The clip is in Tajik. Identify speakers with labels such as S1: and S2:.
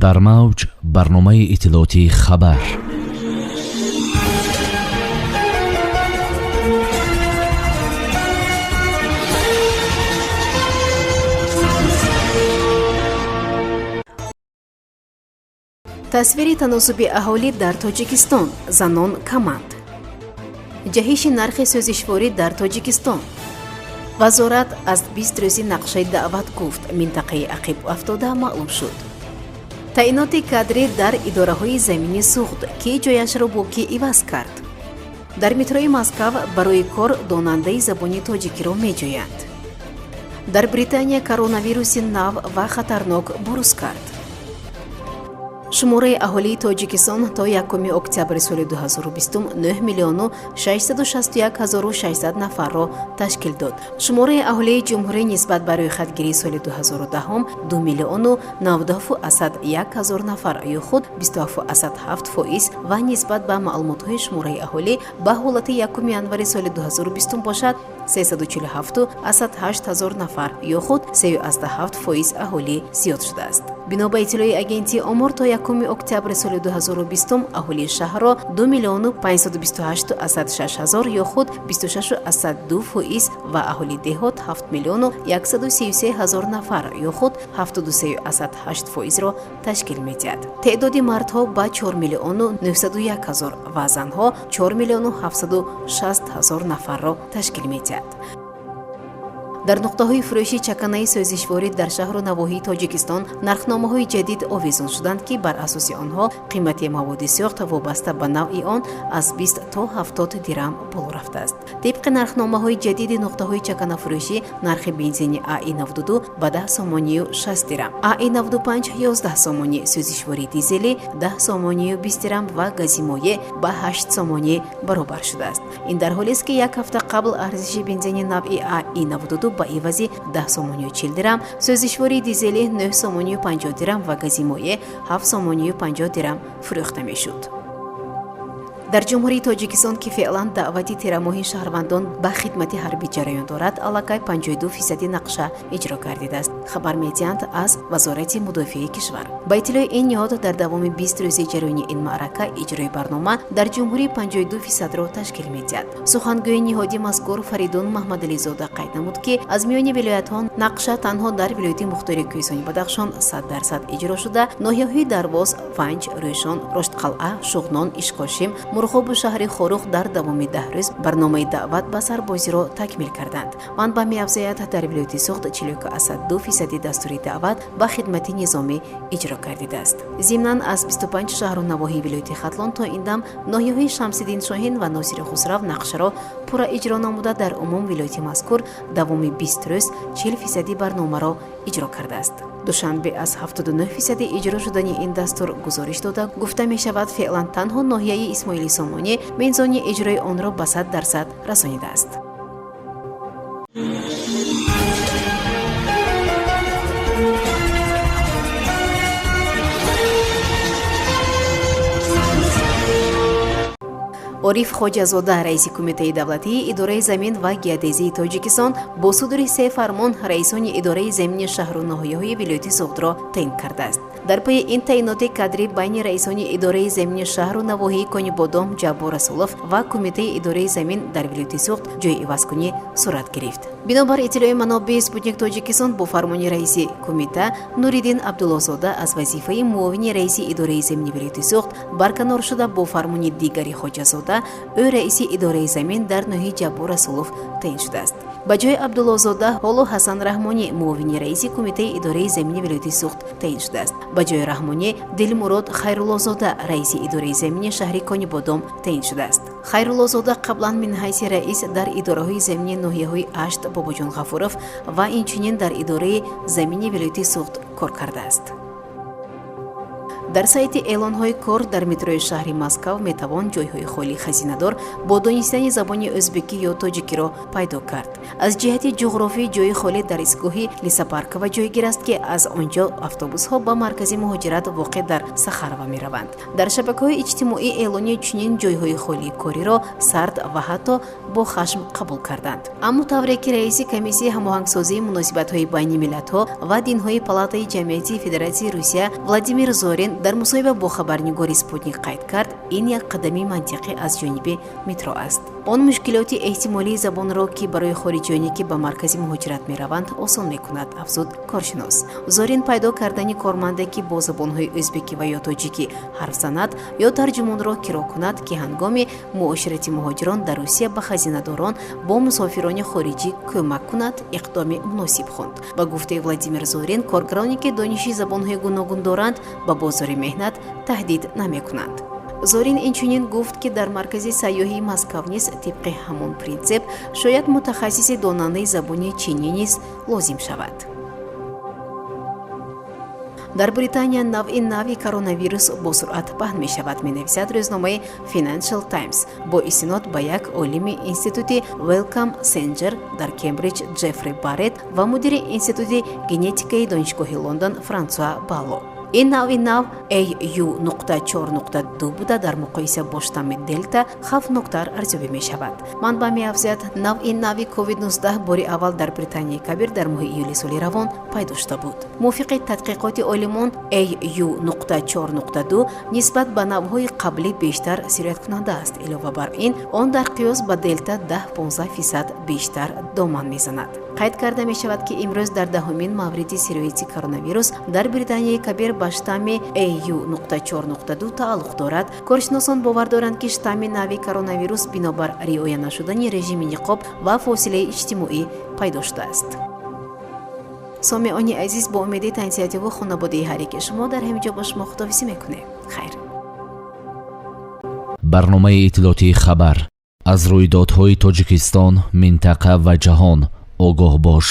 S1: Дар мавҷ барномаи иттилоотии «Хабар».
S2: Тасвири таносуби аҳолӣ дар Тоҷикистон: занон каманд. Ҷаҳиши нархи сӯзишворӣ дар Тоҷикистон. Вазорат аз 20 рӯзи нақшаи даъват гуфт, минтақаи ақиб афтода маълум шуд. Таъиноти кадрӣ дар идораҳои замини Суғд: ки ҷояшро бо кӣ иваз кард? Дар метрои Москав барои кор донандаи забони тоҷикиро меҷӯянд. Дар Британия коронавируси нав ва хатарнок бурӯз кард. Шумораи аҳолии Тоҷикистон то 1 октябри соли 2020 9 миллиону 661 ҳазору 600 нафарро ташкил дод. Шумораи аҳолии ҷумҳурӣ нисбат ба рӯйхатгирии соли 2010 2 миллиону 97,1 ҳазор нафар ё худ 27,7% ва нисбат ба маълумотҳои шумораи аҳолӣ ба ҳолати 1 январи соли 2020 бошад, 347,8 ҳазор нафар ё худ 3,7% аҳолӣ зиёд шудааст. Бино ба иттилои агентии омор, то 1 октябри соли 2020 аҳолии шаҳрро 2 миллиону 528,6 ҳазор ё худ 26,2% ва аҳолии деҳот 7 миллиону 133 ҳазор нафар ё худ 73,8%-ро ташкил медиҳад. Теъдоди мардҳо ба 4 миллиону 901 ҳазор ва занҳо 4 миллиону 760 ҳазор нафарро ташкил медиҳад. Дар нуқтаҳои фурӯши чаканаи сӯзишворӣ дар шаҳру навоҳии Тоҷикистон нархномаҳои ҷадид овезон шуданд, ки бар асоси онҳо қимати маводи сӯхт вобаста ба навъи он аз 20 то 70 дирам боло рафтааст. Тибқи нархномаҳои ҷадиди нуқтаҳои чаканафурӯшӣ, нархи бензини АИ 92 ба 10 сомонию 6 дирам, АИ 95 11 сомонӣ, сӯзишвории дизелӣ 10 сомонию 20 дирам ва гази моеъ ба 8 сомонӣ баробар шудааст. Ин дар ҳолест, ки як ҳафта қабл арзиши бензини навъи АИ 92 ба ивази 10 сомонию 40 дирам, сӯзишвории дизелӣ 9 сомонию 50 дирам ва гази моеъ 7 сомонию 50 дирам фурӯхта мешуд. Дар Ҷумҳурии Тоҷикистон, ки феълан даъвати тирамоҳи шаҳрвандон ба хидмати ҳарбӣ ҷараён дорад, аллакай 52 фисади нақша иҷро гардидааст, хабар медиҳанд аз Вазорати мудофиаи кишвар. Ба иттилои ин ниҳод, дар давоми 20 рӯзи ҷараёни ин маърака иҷрои барнома дар ҷумҳурӣ 52 фисадро ташкил медиҳад. Сухангӯи ниҳоди мазкур Фаридун Маҳмадализода қайд намуд, ки аз миёни вилоятҳо нақша танҳо дар вилояти мухтори Кӯҳистони Бадахшон 100% иҷро шуда, ноҳияҳои Дарвоз, Ванҷ, Рӯшон, Роштқалъа, Шуғнон, Ишкошим, Мурғобу шаҳри Хоруғ дар давоми 10 рӯз барномаи даъват ба сарбозиро такмил карданд. Манбаъ меафзояд, дар вилояти Суғд 41,2 фисади дастури даъват ба хидмати низомӣ иҷро гардидааст. Зимнан, аз 25 шаҳру навоҳии вилояти Хатлон то ин дам ноҳияҳои Шамсиддин Шоҳин ва Носири Хусрав нақшаро пурра иҷро намуда, дар умум вилояти мазкур давоми 20 рӯз 40 фисади барномаро иҷро кардааст. Душанбе аз 79 фисади иҷро шудани ин дастур гузориш дода, гуфта мешавад, феълан танҳо ноҳияи Исмоили Сомонӣ мезони иҷрои онро ба 100% расонидааст. Ориф Хоҷазода, раиси Кумитаи давлатии идораи замин ва геодезии Тоҷикистон, бо судури се фармон раисони идораи замини шаҳру ноҳияҳои вилояти Суғдро таъин кардааст. Дар пайи ин таъиноти кадрӣ байни раисони идораи замини шаҳру навоҳии Конибодом Ҷаббор Расулов ва Кумитаи идораи замин дар вилояти Суғд ҷойивазкунӣ сурат гирифт. Бинобар иттилои манобеи Спутник Тоҷикистон, бо фармони раиси кумита Нуриддин Абдуллозода аз вазифаи муовини раиси идораи замини вилояти Суғд барканор шуда, бо фармони дигари Хоҷазода ӯ раиси идораи замин дар ноҳияи Ҷаббор Расулов таъин шудааст. Ба ҷои Абдуллозода ҳоло Ҳасан Раҳмонӣ муовини раиси Кумитаи идораи замини вилояти Суғд таъин шудааст. Ба ҷои Раҳмонӣ Дилмурод Хайруллозода раиси идораи замини шаҳри Конибодом таъин шудааст. Хайруллозода қаблан мин ҳайси раис дар идораҳои замини ноҳияҳои Ашт, Бобоҷон Ғафуров ва инчунин дар идораи замини вилояти Суғд кор кардааст. Дар сайти эълонҳои кор дар метрои шаҳри Москав метавон ҷойҳои холии хазинадор бо донистани забони ӯзбекӣ ё тоҷикиро пайдо кард. Аз ҷиҳати ҷуғрофӣ ҷои холӣ дар истгоҳи Лесопарковая ҷойгир аст, ки аз он ҷо автобусҳо ба маркази муҳоҷират, воқеъ дар Сахарово, мераванд. Дар шабакаҳои иҷтимоӣ эълони чунин ҷойҳои холии кориро сард ва ҳатто бо хашм қабул карданд. Аммо тавре ки раиси комиссияи ҳамоҳангсозии муносибатҳои байни миллатҳо ва динҳои Палатаи ҷамъиятии Федератсияи Русия Владимир Зорин дар мусоҳиба бо хабарнигори «Спутник» қайд кард, ин як қадами мантиқӣ аз ҷониби метро аст. Он мушкилоти эҳтимолии забонро, ки барои хориҷиёне, ки ба маркази муҳоҷират мераванд, осон мекунад, афзуд коршинос. Зорин пайдо кардани корманде, ки бо забонҳои ӯзбекӣ ва ё тоҷикӣ ҳарф занад ё тарҷумонро киро кунад, ки ҳангоми муоширати муҳоҷирон дар Русия ба хазинадорон бо мусофирони хориҷӣ кӯмак кунад, иқдоми муносиб хонд. Ба гуфтаи Владимир Зорин, коргароне, ки дониши забонҳои гуногун доранд, ба бозори меҳнат таҳдид намекунанд. Зорин инчунин гуфт, ки дар маркази сайёҳии Москав низ тибқи ҳамон принсип шояд мутахассиси донандаи забони чинӣ низ лозим шавад. Дар Британия навъи нави коронавирус бо суръат паҳн мешавад, менависад рӯзномаи Financial Times бо истинод ба як олими институти Велкам Сенджер дар Кембриҷ Ҷеффри Барретт ва мудири институти генетикаи Донишгоҳи Лондон Франсуа Бало. Ин навъи нав AU.4.2 буда, дар муқоиса бо штамми Делта хавфноктар арзёбӣ мешавад. Манбаъ меафзояд, навъи нави COVID-19 бори аввал дар Британияи Кабир дар моҳи июли соли равон пайдо шуда буд. Мувофиқи тадқиқоти олимон, AU.4.2 нисбат ба навъҳои қаблӣ бештар сирояткунанда аст. Илова бар ин, он дар қиёс ба Делта 10-15 фисад бештар доман мезанад. Қайд карда мешавад, ки имрӯз дар 10-умин мавриди сирояти коронавирус дар Британияи Кабир ба штамми AU.4.2 тааллуқ дорад. Коршиносон бовар доранд, ки штамми нави коронавирус бинобар риоя нашудани режими ниқоб ва фосилаи иҷтимоӣ пайдо шудааст. Сомеони азиз, бо умеди тансиҳативу хонабодаи ҳар яке шумо дар ҳамин ҷо бо шумо худоҳофизӣ мекунем. Хайр.
S1: Барномаи иттилоотии «Хабар». Аз рӯйдодҳои Тоҷикистон, минтақа ва ҷаҳон огоҳ бош.